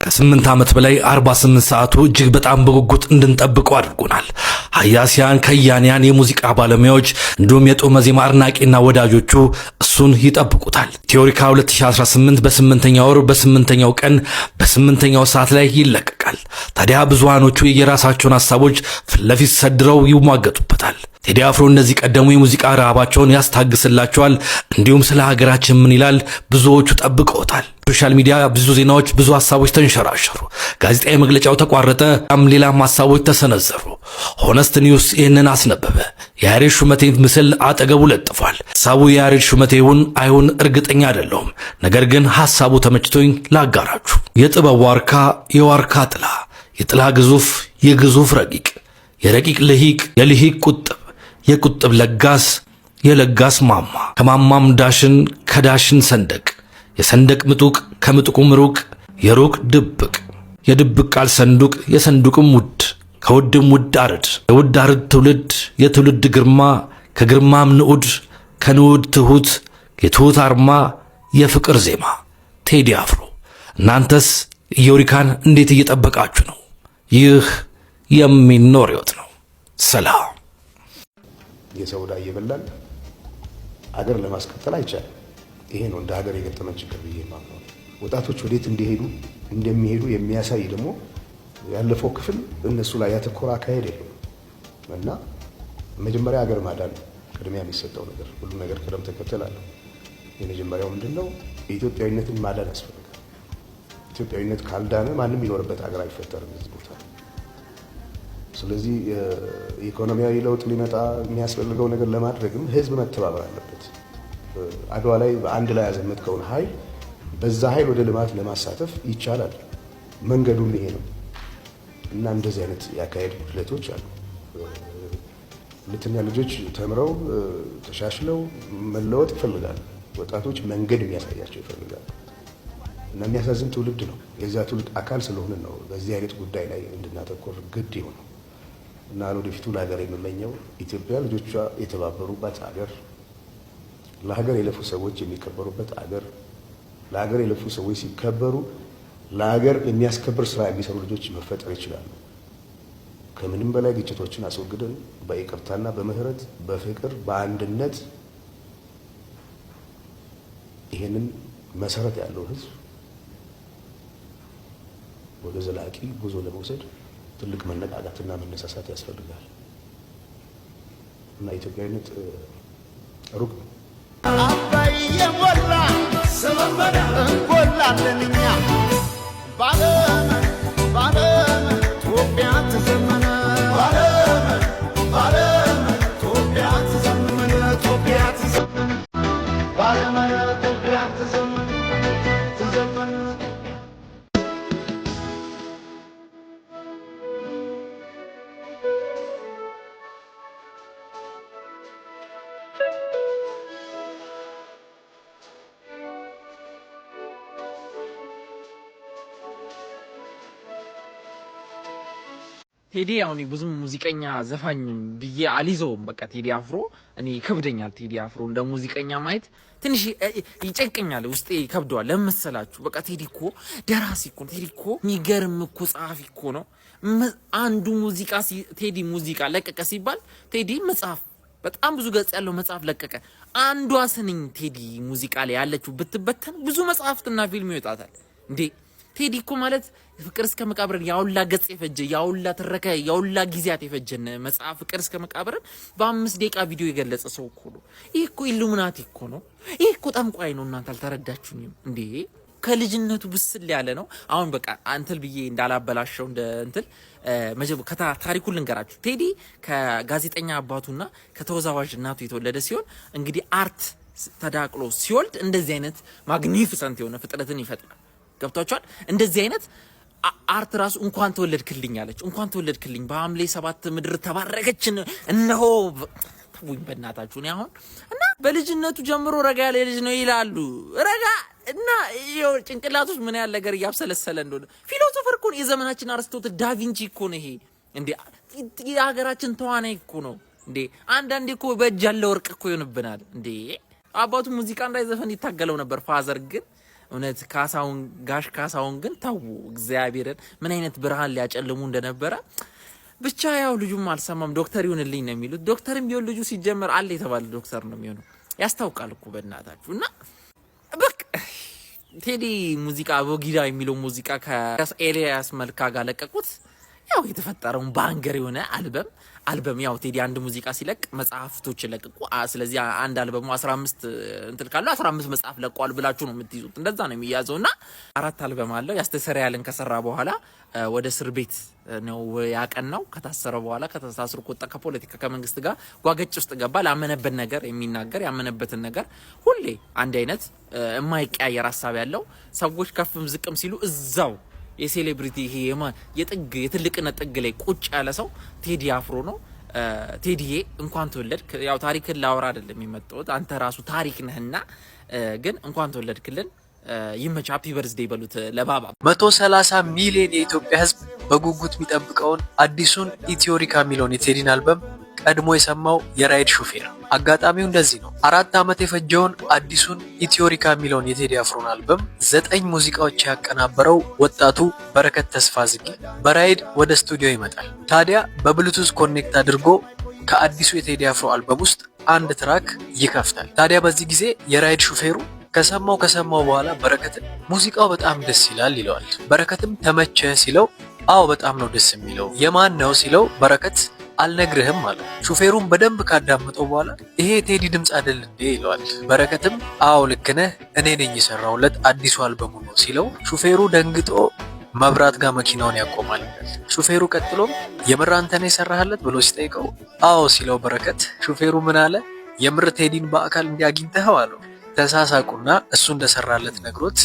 ከ8 ዓመት በላይ 48 ሰዓቱ እጅግ በጣም በጉጉት እንድንጠብቀው አድርጎናል። ሀያሲያን፣ ከያንያን፣ የሙዚቃ ባለሙያዎች እንዲሁም የጦመ ዜማ አድናቂና ወዳጆቹ እሱን ይጠብቁታል። ቴዎሪካ 2018 በስምንተኛው ወር፣ በስምንተኛው ቀን፣ በስምንተኛው ሰዓት ላይ ይለቀቃል። ታዲያ ብዙሃኖቹ የየራሳቸውን ሀሳቦች ፊት ለፊት ሰድረው ይሟገጡበታል። ቴዲ አፍሮ እነዚህ ቀደሙ የሙዚቃ ረሃባቸውን ያስታግስላቸዋል። እንዲሁም ስለ ሀገራችን ምን ይላል ብዙዎቹ ጠብቀውታል። Social media ብዙ ዜናዎች፣ ብዙ ሀሳቦች ተንሸራሸሩ። ጋዜጣዊ መግለጫው ተቋረጠ። ሌላም ሀሳቦች ተሰነዘሩ። Honest News ይህንን አስነበበ። የያሬድ ሹመቴን ምስል አጠገቡ ለጥፏል። ሀሳቡ የያሬድ ሹመቴ ይሁን አይሁን እርግጠኛ አይደለሁም። ነገር ግን ሀሳቡ ተመችቶኝ ላጋራችሁ። የጥበብ ዋርካ፣ የዋርካ ጥላ፣ የጥላ ግዙፍ፣ የግዙፍ ረቂቅ፣ የረቂቅ ልሂቅ፣ የልሂቅ ቁጥብ፣ የቁጥብ ለጋስ፣ የለጋስ ማማ፣ ከማማም ዳሽን፣ ከዳሽን ሰንደቅ፣ የሰንደቅ ምጡቅ፣ ከምጡቁም ሩቅ፣ የሩቅ ድብቅ፣ የድብቅ ቃል ሰንዱቅ፣ የሰንዱቅም ውድ፣ ከውድም ውድ አርድ፣ የውድ አርድ ትውልድ፣ የትውልድ ግርማ፣ ከግርማም ንዑድ፣ ከንዑድ ትሁት፣ የትሁት አርማ፣ የፍቅር ዜማ ቴዲ አፍሮ። እናንተስ ኢዮሪካን እንዴት እየጠበቃችሁ ነው? ይህ የሚኖር ሕይወት ነው። ሰላም። የሰው ዕዳ እየበላን አገር ለማስቀጠል አይቻልም። ይሄ ነው እንደ ሀገር የገጠመን ችግር ብዬ የማምነው። ወጣቶች ወዴት እንዲሄዱ እንደሚሄዱ የሚያሳይ ደግሞ ያለፈው ክፍል እነሱ ላይ ያተኮረ አካሄድ የለውም እና መጀመሪያ ሀገር ማዳን ቅድሚያ የሚሰጠው ነገር፣ ሁሉ ነገር ቅደም ተከተል አለው። የመጀመሪያው ምንድን ነው? የኢትዮጵያዊነትን ማዳን ያስፈልጋል። ኢትዮጵያዊነት ካልዳነ ማንም የሚኖርበት ሀገር አይፈጠርም እዚህ ቦታ። ስለዚህ ኢኮኖሚያዊ ለውጥ ሊመጣ የሚያስፈልገው ነገር ለማድረግም ህዝብ መተባበር አለበት። አድዋ ላይ በአንድ ላይ ያዘመትከውን ኃይል በዛ ኃይል ወደ ልማት ለማሳተፍ ይቻላል። መንገዱም ይሄ ነው እና እንደዚህ አይነት የአካሄድ ጉድለቶች አሉ። ሁለተኛ ልጆች ተምረው ተሻሽለው መለወጥ ይፈልጋሉ። ወጣቶች መንገድ የሚያሳያቸው ይፈልጋሉ እና የሚያሳዝን ትውልድ ነው። የዛ ትውልድ አካል ስለሆነ ነው በዚህ አይነት ጉዳይ ላይ እንድናተኮር ግድ የሆነው። እና ለወደፊቱ ለሀገር የምመኘው ኢትዮጵያ ልጆቿ የተባበሩባት ሀገር፣ ለሀገር የለፉ ሰዎች የሚከበሩበት ሀገር፣ ለሀገር የለፉ ሰዎች ሲከበሩ ለሀገር የሚያስከብር ስራ የሚሰሩ ልጆች መፈጠር ይችላሉ። ከምንም በላይ ግጭቶችን አስወግደን በይቅርታና በምህረት፣ በፍቅር፣ በአንድነት ይሄንን መሰረት ያለው ህዝብ ወደ ዘላቂ ጉዞ ለመውሰድ ትልቅ መነቃቃትና መነሳሳት ያስፈልጋል እና ኢትዮጵያዊነት ሩቅ ነው። አባይ የሞላ እንጎላለን እኛ፣ ባለም ባለም ኢትዮጵያ ትዘመነ፣ ባለም ባለም ኢትዮጵያ ትዘመነ፣ ኢትዮጵያ ትዘመነ፣ ባለም ኢትዮጵያ ትዘመነ፣ ትዘመነ። ቴዲ አሁን ብዙም ሙዚቀኛ ዘፋኝ ብዬ አልይዘውም። በቃ ቴዲ አፍሮ እኔ ይከብደኛል። ቴዲ አፍሮ እንደ ሙዚቀኛ ማየት ትንሽ ይጨንቀኛል፣ ውስጤ ይከብደዋል። ለምን መሰላችሁ? በቃ ቴዲ እኮ ደራሲ እኮ ነው። ቴዲ እኮ የሚገርም እኮ ጸሐፊ እኮ ነው። አንዱ ሙዚቃ ቴዲ ሙዚቃ ለቀቀ ሲባል ቴዲ መጽሐፍ፣ በጣም ብዙ ገጽ ያለው መጽሐፍ ለቀቀ። አንዷ ስንኝ ቴዲ ሙዚቃ ላይ ያለችው ብትበተን ብዙ መጽሐፍትና ፊልም ይወጣታል እንዴ። ቴዲ እኮ ማለት ፍቅር እስከ መቃብርን ያውላ ገጽ የፈጀ፣ ያውላ ትረካ፣ ያውላ ጊዜያት የፈጀን መጽሐፍ ፍቅር እስከ መቃብርን በ5 ደቂቃ ቪዲዮ የገለጸ ሰው እኮ ነው። ይህ እኮ ኢሉሚናቲ እኮ ነው። ይህ እኮ ጠንቋይ ነው። እናንተ አልተረዳችሁኝም እንዴ? ከልጅነቱ ብስል ያለ ነው። አሁን በቃ አንትል ብዬ እንዳላበላሸው እንደ እንትል ታሪኩን ልንገራችሁ። ቴዲ ከጋዜጠኛ አባቱና ከተወዛዋዥ እናቱ የተወለደ ሲሆን እንግዲህ art ተዳቅሎ ሲወልድ እንደዚህ አይነት magnificent የሆነ ፍጥረትን ይፈጥራል። ገብቷችኋል? እንደዚህ አይነት art ራሱ እንኳን ተወለድክልኝ አለች። እንኳን ተወለድክልኝ፣ በሐምሌ 7 ምድር ተባረከችን። እነሆ ተውኝ በእናታችሁ። እኔ አሁን እና በልጅነቱ ጀምሮ ረጋ ያለ ልጅ ነው ይላሉ። ረጋ እና ጭንቅላት ውስጥ ምን ያህል ነገር እያብሰለሰለ እንደሆነ፣ philosopher እኮ ነው። የዘመናችን አርስቶትል፣ ዳቪንቺ እኮ ነው ይሄ። እንዴ፣ የሀገራችን ተዋናይ እኮ ነው እንዴ። አንዳንዴ እኮ በእጅ ያለ ወርቅ እኮ ይሆንብናል እንዴ። አባቱ ሙዚቃ እንዳይዘፈን ይታገለው ነበር። Father ግን እውነት ካሳሁን፣ ጋሽ ካሳሁን ግን ተዉ፣ እግዚአብሔርን ምን አይነት ብርሃን ሊያጨልሙ እንደነበረ። ብቻ ያው ልጁም አልሰማም። ዶክተር ይሁንልኝ ነው የሚሉት። ዶክተርም ቢሆን ልጁ ሲጀመር አለ የተባለ ዶክተር ነው የሚሆነው። ያስታውቃል እኮ በእናታችሁ። እና በቃ ቴዲ ሙዚቃ አቦጊዳ የሚለው ሙዚቃ ከኤልያስ መልካ ጋር ለቀቁት። ያው የተፈጠረውን banger የሆነ አልበም፣ ያው ቴዲ አንድ ሙዚቃ ሲለቅ መጽሐፍቶች ለቅቁ። ስለዚህ አንድ አልበሙ 15 እንትን ካለው 15 መጽሐፍ ለቋል ብላችሁ ነው የምትይዙት። እንደዛ ነው የሚያዘው። እና አራት አልበም አለው። ያስተሰርያልን ከሰራ በኋላ ወደ እስር ቤት ነው ያቀናው። ከታሰረ በኋላ፣ ከተሳስሮ ከወጣ ከፖለቲካ ከመንግስት ጋር ጓገጭ ውስጥ ገባ። ላመነበት ነገር የሚናገር፣ ያመነበትን ነገር ሁሌ አንድ አይነት የማይቀያየር ሀሳብ ያለው፣ ሰዎች ከፍም ዝቅም ሲሉ እዛው የ celebrity ይሄ የጥግ የትልቅነት ጥግ ላይ ቁጭ ያለ ሰው ቴዲ አፍሮ ነው። ቴዲዬ እንኳን ተወለድክ። ያው ታሪክን ላወራ አይደለም የመጣሁት፣ አንተ ራሱ ታሪክ ነህና፣ ግን እንኳን ተወለድክልን። ይመች። Happy birthday በሉት ለባባ። 130 ሚሊዮን የኢትዮጵያ ሕዝብ በጉጉት የሚጠብቀውን አዲሱን ኢትዮሪካ የሚለውን የቴዲን አልበም ቀድሞ የሰማው የራይድ ሹፌር። አጋጣሚው እንደዚህ ነው። 4 ዓመት የፈጀውን አዲሱን ኢትዮሪካ የሚለውን የቴዲ አፍሮን አልበም ዘጠኝ ሙዚቃዎች ያቀናበረው ወጣቱ በረከት ተስፋዝጊ በራይድ ወደ ስቱዲዮ ይመጣል። ታዲያ በ Bluetooth connect አድርጎ ከአዲሱ የቴዲ አፍሮ አልበም ውስጥ አንድ track ይከፍታል። ታዲያ በዚህ ጊዜ የራይድ ሹፌሩ ከሰማው ከሰማው በኋላ በረከትን ሙዚቃው በጣም ደስ ይላል ይለዋል። በረከትም ተመቸህ ሲለው አዎ በጣም ነው ደስ የሚለው፣ የማን ነው ሲለው በረከት አልነግርህም አለው። ሹፌሩም በደንብ ካዳመጠው በኋላ ይሄ የቴዲ ድምፅ አይደል እንዴ ይለዋል። በረከትም አዎ ልክ ነህ፣ እኔ ነኝ የሰራሁለት፣ አዲሱ አልበሙ ነው ሲለው ሹፌሩ ደንግጦ መብራት ጋር መኪናውን ያቆማል። ሹፌሩ ቀጥሎም የምር አንተ ነህ የሰራህለት ብሎ ሲጠይቀው አዎ ሲለው በረከት፣ ሹፌሩ ምን አለ? የምር ቴዲን በአካል እንዲህ አግኝተኸው አለው። ተሳሳቁና እሱ እንደሰራለት ነግሮት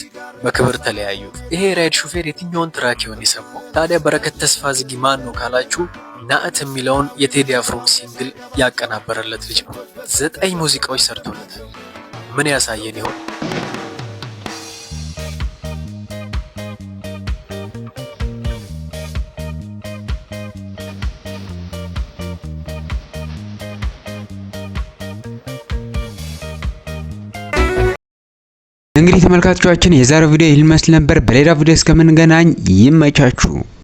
በክብር ተለያዩ። ይሄ ራይድ ሹፌር የትኛውን track ይሆን የሰማው? ታዲያ በረከት ተስፋዝጊ ማን ነው ካላችሁ ናእት የሚለውን የቴዲ አፍሮን single ያቀናበረለት ልጅ ነው። ዘጠኝ ሙዚቃዎች ሰርቶለታል። ምን ያሳየን ይሆን? እንግዲህ ተመልካቾቻችን የዛሬው ቪዲዮ ይህን ይመስል ነበር። በሌላ ቪዲዮ እስከምንገናኝ ይመቻችሁ።